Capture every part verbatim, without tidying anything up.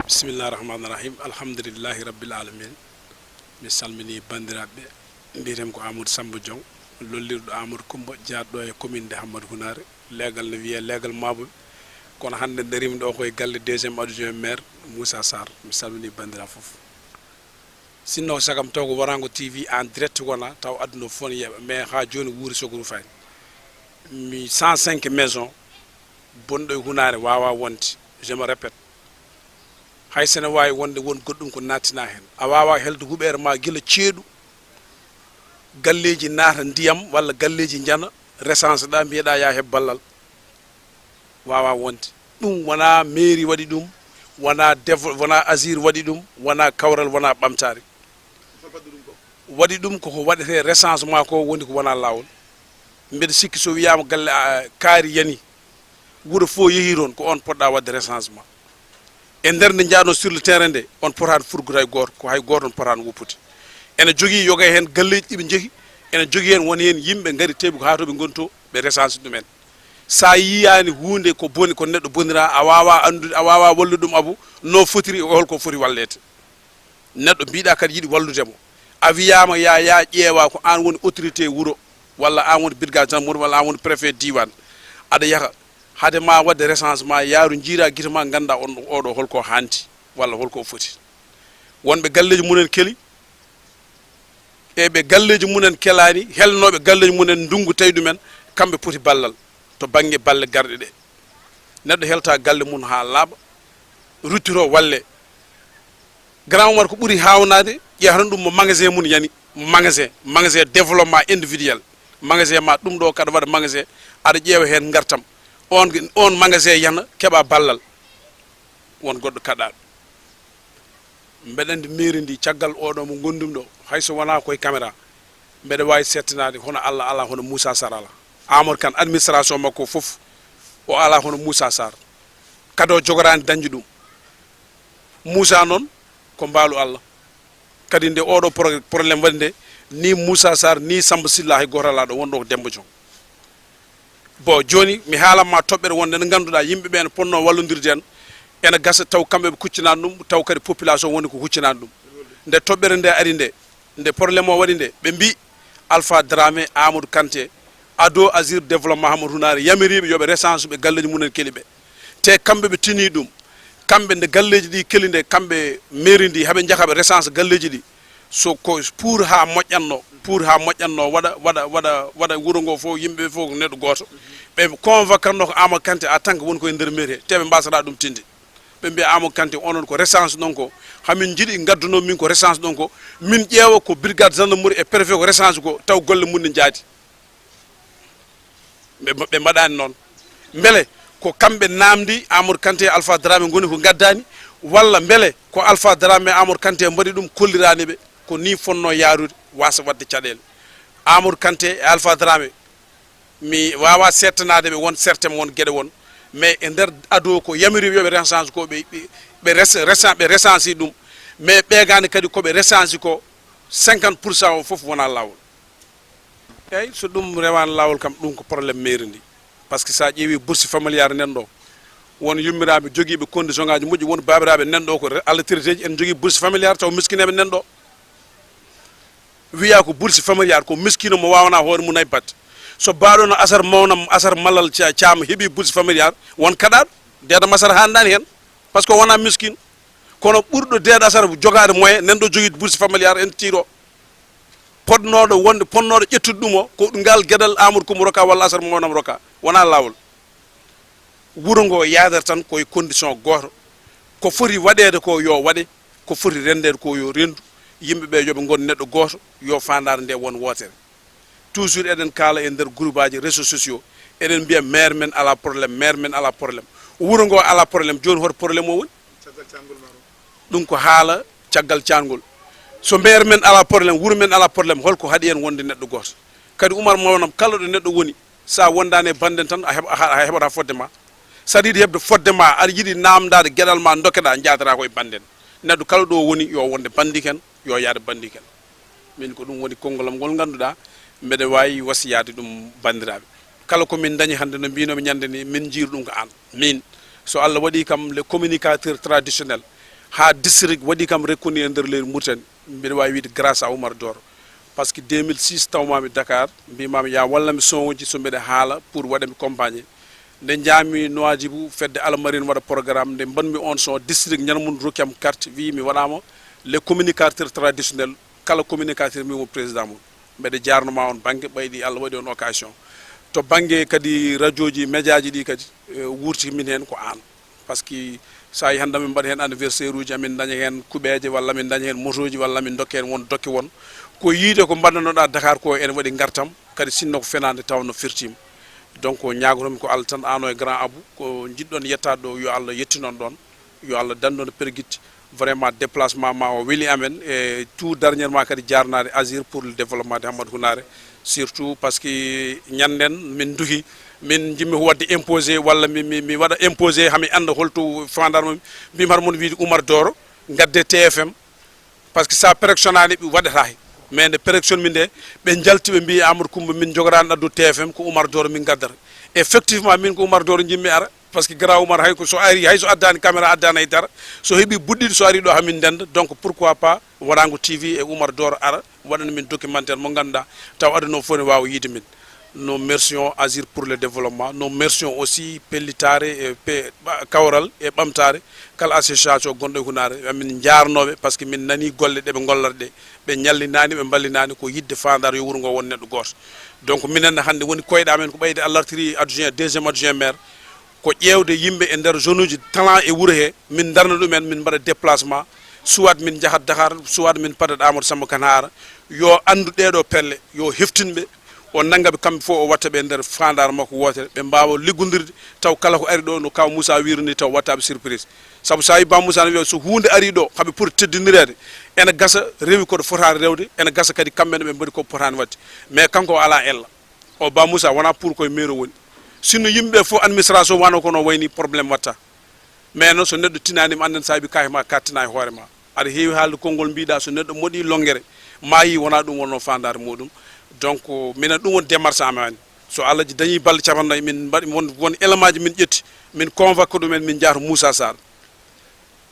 Bismillah rahman rahim. Alhamdulillahi rabbil alamin. Mi salmini banndiraaɓe. Mbiyetemi ko Amadou Samba Diong, lollirɗo Amadou Coumba, jaarɗo e commune de Hammadou Hunaare. Leegal no wiyee leegal Maaboy. Kono hannde ndarimi ɗo koye galle deuxième adjoint maire Moussa Sarr. Mi salmini banndiraaɓe fof. Sinno ko sagam taw ko Warango T V en direct wona, taw aduna fof ne yeeɓa, mais haa jooni wuuri soko rufaani. Mi cent cinq maison bonɗo e Hunaare waawaa wonde. Je me répète. Hay so ne waawi wonde won goɗɗum ko nattinaa heen. A waawaa helde huɓeere ma gila ceeɗu, galleeji naata ndiyam walla galleeji njana, recensé ɗaa, mbiyeɗaa yaa heɓ ballal. Waawaa wonde. Ɗum wonaa mairie waɗi ɗum, wonaa dev-, wonaa AGIR waɗi ɗum, wonaa kawral, wonaa ɓamtaare. Waɗi ɗum koko waɗetee recensement ko woni ko wonaa laawol. Mbeɗa sikki so wiyaama galle, a, kaari yani, wuro fof yehi toon, ko on poɗɗa waɗde recensement. E nder nde njaaɗon sur le terrain nde, on potaani furgude hay gooto, ko hay gooto on potaani woppude. Ene jogii yoga heen galleeji ɗi ɓe njehi, ene jogii heen won heen yimɓe ngari tawi ko haa to ɓe ngoni to, ɓe recensé ɗumen. So a yiyaani huunde ko boni, ko neɗɗo bonira, a waawaa anndude, a waawaa wallude ɗum abu, no fotiri e holko foti walleede. Neɗɗo mbiɗa kadi yiɗi wallude mo, a wiyaama ya, ya ƴeewa ko aan woni autorité wuro, walla aan woni brigade gendarmerie, walla aan woni préfet diiwaan, aɗa yaha, hade ma waɗde recensement, yaaru njiira gite ma, ngannda on, oɗo holko haandi, walla holko o foti. Wonɓe galleeji mumen keli, e ɓe galleeji mumen kelaani, helnooɓe galleeji mumen ndunngu tawi ɗumen, kamɓe poti ballal to bannge balle garɗe ɗe. Neɗɗo helta galle mum haa laaɓa, ruttito walle. Grand Oumar ko ɓuri haawnaade, ƴeewata ɗum mo magasin mum yani, mo magasin, magasin développement individuel, magasin ma ɗum ɗo kaɗa waɗa magasin, aɗa ƴeewa heen ngartam. On, on magasin yana keɓa ballal, won goɗɗo kaɗaaɗo. Mbeɗa anndi mairie ndi caggal oɗo mo ngonndumi ɗo, hay so wonaa koye caméra, mbeɗa waawi settanaade hono Allah alaa, hono Moussa Sarr alaa. Amadou Kane, administration makko fof, o alaa hono Moussa Sarr. Kadi o jogoraani dañde ɗum. Moussa noon ko mbaalu Allah. Kadi nde oɗo pro-, problème waɗi nde, ni Moussa Sarr, ni Samba Sylla, hay gooto alaa ɗo, wonɗo ko Demba Diong. Bon, jooni mi haalan ma toɓɓere wonde nde ngannduɗaa yimɓe ɓe ene ponnoo wallondirde en, ene gasa taw kamɓe ɓe kuccinaani ɗum, taw kadi population woni ko huccinaani ɗum. Nde toɓɓere nde ari nde, nde problème o waɗi nde, ɓe mbi Alpha Dramé, Amadou Kanté, ado Azir Développement Hamadou Hunaare yamiriiɓe yo ɓe recensé ɓe galleeji mum en keli ɓe. Te kamɓe ɓe tini ɗum, kamɓe nde galleeji ɗi keli nde, kamɓe mairie ndi, haɓe njaha ɓe recensé galleeji ɗi. So ko pour haa moƴƴatno, pour haa moƴƴatno, waɗa, waɗa, waɗa, waɗa wuro ngo fof, yimɓe ɓe fof ko neɗɗo gooto. Ɓe convocatno ko Amadou Kanté en tant que woni ko e nder mairie he, te ɓe mbasata ɗum tinde. Ɓe mbiya Amadou Kanté, onon ko recensé ɗon ko, hamin njiɗi ngadduno min ko recensé ɗon ko, min ƴeewa ko brigade gendarmerie e préfet ko recensé ko, taw golle mum ne njaadi. Ɓe, ɓe mbaɗaani noon. Mbele ko kamɓe naamndi Amadou Kanté e Alpha Dramé ngoni ko ngaddaani, walla mbele ko Alpha Dramé e Amadou Kanté mbaɗi ɗum, kolliraani ɓe? Ko nii fotnoo yaarude, waasa waɗde caɗeele. Amadou Kanté e Alpha Dramé, mi waawaa seettanaade ɓe, won certains, won geɗe won, mais e nder ado ko yamiri yo ɓe recensé ko, ɓe, ɓe, ɓe res-, resa-, ɓe recensé ɗum, mais ɓeegaani kadi ko ɓe recensé ko, cinquante pour cent o fof wonaa laawol. Eeyi, so ɗum rewaani laawol kam, ɗum ko problème mairie ndi. Par ce que so a ƴeewi bourse familiale nan ɗo, won yummiraaɓe jogiiɓe condition ngaaji moƴƴi, won baabiraaɓe nan ɗo ko re-, Allah traité ji, en jogii bourse familiale taw miskineeɓe nan ɗo. Wiya ko bourse familiale, ko miskino mo waawanaa hoore mum hay batte. So baaɗo no Asar Mawnam, Asar Malal Ca-, Caam heɓi bourse familiale, won kaɗaaɗo, deedam Asar haandaani heen, par ce que wonaa miskin. Kono ɓurɗo deedam Asar jogaade moyen, nan ɗo jogii bourse familiale en tiiro. Potnooɗo wonde, potnooɗo ƴettude ɗum o, ko ngal geɗal Amadou Koumba Roka walla Asar Mawnam Roka, wonaa laawol. Wuro ngo yahdata tan ko e condition gooto. Ko foti waɗeede ko yo waɗe, ko foti renndeede ko yo renndu. Yimɓe ɓe yo ɓe ngon neɗɗo gooto, yo faandaare nde won wootere. Toujours eɗen kaala e nder groupe aji réseaux sociaux, eɗen mbiya maire men alaa problème, maire men alaa problème. Wuro ngo alaa problème, jooni hoto problème o woni? Ɗum ko haala caggal caangol. So maire men alaa problème, wuro men alaa problème, holko haɗi en wonde neɗɗo gooto? Kadi Oumar Mawnam, kala ɗo neɗɗo woni, so a wondaani e bannden tan, a heɓ-, a, a heɓataa fotde ma. So aɗa yiɗi heɓde fotde ma, aɗa yiɗi naamndaade geɗal ma, ndokeɗaa, njaadataa ko e bannden. Neɗɗo kala ɗo woni, yo wonde banndiken, yo yaade banndiken. Min ko ɗum woni konngol am ngol ngannduɗaa, mbeɗa waawi wasiyaade ɗum banndiraaɓe. Kala ko min ndañi hannde, no mbiinoomi ñande ni, min njiiru ɗum ko aan. Min, so Allah waɗi kam le communicateur traditionnel, Haa district waɗi kam reconnu e nder leydi Mauritanie, mbiɗa waawi wiyde grâce à Oumar Doro. Parce que deux mille six tawmaami Dakar, mbimaami ya wallam e son uji so mbeɗa haala pour waɗa mi compagnie. Nde njaami Nouadhibou, fedde Almarine waɗa programme, nde mbaɗmi on son district, ñande mum rokki am carte, wi mi waɗaama les communicateurs traditionnels, kala communicateur mi won président mum. Mbeɗa jaarno ma on bannge, ɓaydi Allah waɗi on occasion. To bannge kadi radio ji, média ji ɗi kadi, eh, wuurti min heen ko aan. Parce que so a yii hannde min mbaɗa heen anniversaire uji, amin daña heen kuɓeeje, walla min daña heen motooji, walla min ndokka heen won dokke won. Ko yiide ko mbaɗnanoɗa Dakar ko ene waɗi ngartam, kadi sinno ko fenaande taw no firtiima. Donc, ñaagotomi ko Allah tan, aan o e grand Abou, ko njiɗɗon yettaade ɗo, yo Allah yettinon ɗon, yo Allah danndon pergitte. Vraiment, déplacement ma o weli amen, e tout dernièrement kadi jaarnaade Azir pour le développement de Hammadou Hunaare, surtout parce que ñanden min nduki, min njimmi ko waɗde imposé, walla mi, mi, mi waɗa imposé, hami annda holto fandar mo, mbimi har mon wiide Oumar Doro, ngadde T F M, parce que sa prélectionnaani ɓe waɗata hay. Mais nde prélection min nde, ɓe njalti ɓe mbi Amadou Coumba min jogorani addu T F M, ko Oumar Doro min gaddata. Effectivement, min ko Oumar Doro njimmi ara, parce que grand Oumar hay ko so ari, hay so addani caméra, addani hay dara, so heɓi buɗɗiɗo, so ari ɗo hamin ndenda. Donc pourquoi pas Warango T V e Oumar Doro ara, waɗana min documentaire mo ngannduɗaa, taw aduna o fof ne waawa yiide min. Nous remercions Azir pour le développement, nous remercions aussi Pellitaare e pe-, ɓa-, Kawral e Ɓamtaare, kala association gonɗo e Hunaare, amin njaarnooɓe, parce que min nanii golle ɗe ɓe ngollata ɗe, ɓe ñallinaani, ɓe mballinaani, ko yiɗde faandaare yo wuro ngo won neɗɗo gooto. Donc minen ne hannde woni koyɗa men ko ɓayde alartiri adjoint, deuxième adjoint maire, ko ƴeewde yimɓe e nder zone uji talent e wuro he, min ndarna ɗumen, min mbaɗa déplacement, soit min njahat Dakar, soit min padat Amadou Samba Kane Haara, yo anndu ɗeɗo pelle, yo heftin ɓe, o nannga ɓe kamɓe fof, o watta ɓe e nder faandaare makko wootere, ɓe mbaawa liggondirde, taw kala ko ari ɗo, no kaw Moussa wiiri ni, taw watta ɓe surprise. Sabu so a yi Ba Moussa ne wiya so huunde ari ɗo, haɓe poti teddinireede, ene gasa rewi koɗo fotaani rewde, ene gasa kadi kamɓe ne ɓe mbaɗi ko potaani waɗde. Mais kanko o alaa ella. O Ba Moussa wonaa pour koye mairie woni. Sinno yimɓe fof administration wano kono wayni problème watta. Mais noon so neɗɗo tinaani ma annden saabi kaake ma kattina e hoore ma. Aɗa heewi haalde konngol mbiɗa so neɗɗo moɗi longere maayi wonaa ɗum wonno faandaare muɗum. Donc minen ɗum woni démarche amen. So Allah ji dañi balɗe capanɗe nayi min mbaɗi won, won élément ji min ƴetti min convoque ɗumen min njaha to Moussa Sarr.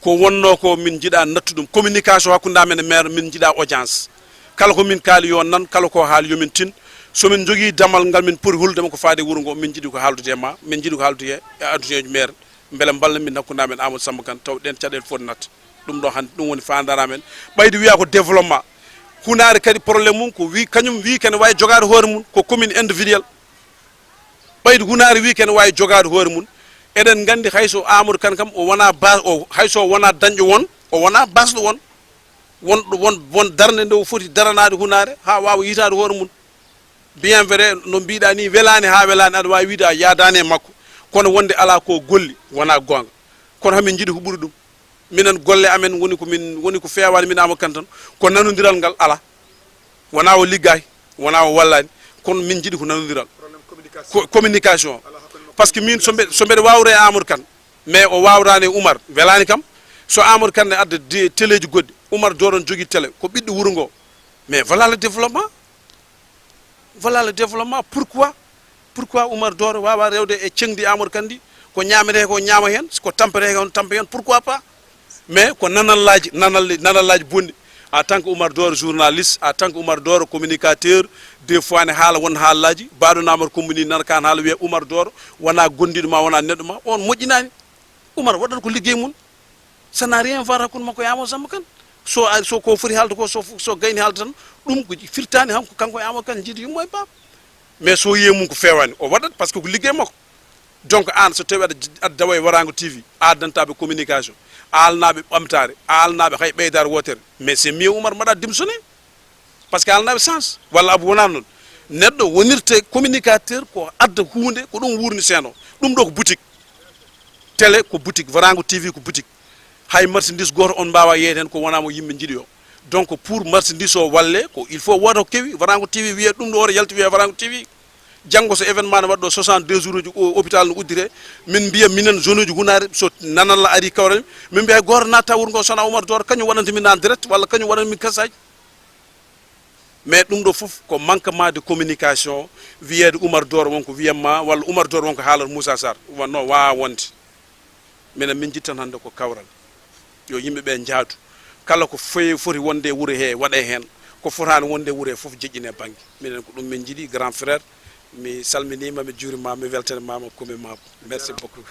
Ko wonno ko min njiɗa nattu ɗum communication hakkunde amen e maire min njiɗa audience. Kala ko min kaali yo nan, kala ko haali yo min tin. So min njogii damal ngal min poti hulde ma ko faade wuro ngo min njiɗi ko haaldude e ma, min njiɗi ko haaldude e adjoint maire. Mbele mballa min hakkunde amen Amadou Samba Kane taw ɗen caɗeele fof natta. Ɗum ɗo hannde ɗum woni faandaare amen. Ɓayde wiya ko développement. Hunaare kadi problème mum ko wi kañum wi kene wawi jogaade hoore mum ko commune individuel. Ɓayde Hunaare wi kene wawi jogaade hoore mum. Eɗen nganndi hay so Amadou Kane kam o wona ba-, o hay so wona dañɗo won, o wona basɗo won. Won, won, won darnde nde o foti daranaade Hunaare haa waawa yitaade hoore mum. Bien vrai, no mbiɗa ni, welaani haa welaani, aɗa waawi wiide a yaadaani e makko. Kono wonde alaa ko golli, wonaa goonga. Kono hamin njiɗi ko ɓuri ɗum. Minen golle amen woni ko min, woni ko feewaani min Amadou Kane tan, ko nanondiral ngal alaa. Wonaa o liggaaki, wonaa o wallaani, kono min njiɗi ko nanondiral. Ko communication. Parce que min so mbe-, so mbeɗa waawre e Amadou Kane, mais o waawraani e Oumar, welaani kam. So Amadou Kane ne adda de-, teleeji goɗɗi, Oumar Doro ne jogii télé, ko ɓiɗɗo wuro ngo. Mais voilà le développement. Voilà le développement. Pourquoi? Pourquoi Oumar Doro wawa rewde e ceŋdi Amadou Kane ndi? Ko ñametee ko ñaama heen, ko tampetee ko tampa heen, pourquoi pas? Mais ko nanallaaji, nanal-, nanallaaji bonɗi. En tant que Oumar Doro journaliste, en tant que Oumar Doro communicateur, des fois ne haala won haalaaji, mbaɗo namar commune nana kan haala wiya Oumar Doro wona gondiɗo ma, wona neɗɗo ma, on moƴƴinaani. Oumar waɗata ko liggey mum. Ça n'a rien à voir hakkunde makko e Amadou Samba Kane. So a, so ko foti haalde ko, so, so gayni haalde tan, ɗum ko firtaani han ko kanko e Amadou Kane njiidi yummo e baaba. Mais so yiyii mum ko feewaani, o waɗat parce que ko liggey makko. Donc aan so tawi aɗa, aɗa dawa e Warango T V, a addanta ɓe communication, a alna ɓe ɓamtaare, a alna ɓe hay ɓeydaare wootere. Mais c'est mieux Oumar mbaɗa démissionner. Parce que alnaaɓe sens walla abu wonaa noon. Neɗɗo wonirte communicateur ko adda huunde ko ɗum wuurni seeno. Ɗum ɗo ko boutique. Télé ko boutique, Warango T V ko boutique. Hay marchandise gooto on mbaawa yeeyde heen ko wonaa mo yimɓe njiɗi o. Donc pour marchandise o walle ko il faut wooto kewi Warango T V wiye ɗum ɗo oto yalti wiye Warango T V. Janngo so événement ne waɗɗo soixante-deux jours uji o hôpital no uddire, min mbiya minen zone uji Hunaare so nanalla ari kawral, min mbiya hay gooto natta wuro ngo sona Oumar Doro kañum waɗanta min en direct walla kañum waɗanta min kasaji. Mais ɗum ɗo fof ko manquement de communication, wiyeede Oumar Doro wonko wiyatma walla Oumar Doro wonko haalata Moussa Sarr, wonno wawa wonde. Minen min jittan hannde ko kawral. Yo yimɓe ɓe njaadu, kala ko foye foti wonde e wuro he waɗe heen, ko fotaani wonde e wuro he fof jeƴƴine bannge. Minen ko ɗum min njiɗi, grand frère. Mi salminiima, mi juurimaama, mi weltanimaama, kumimaama. Merci beaucoup.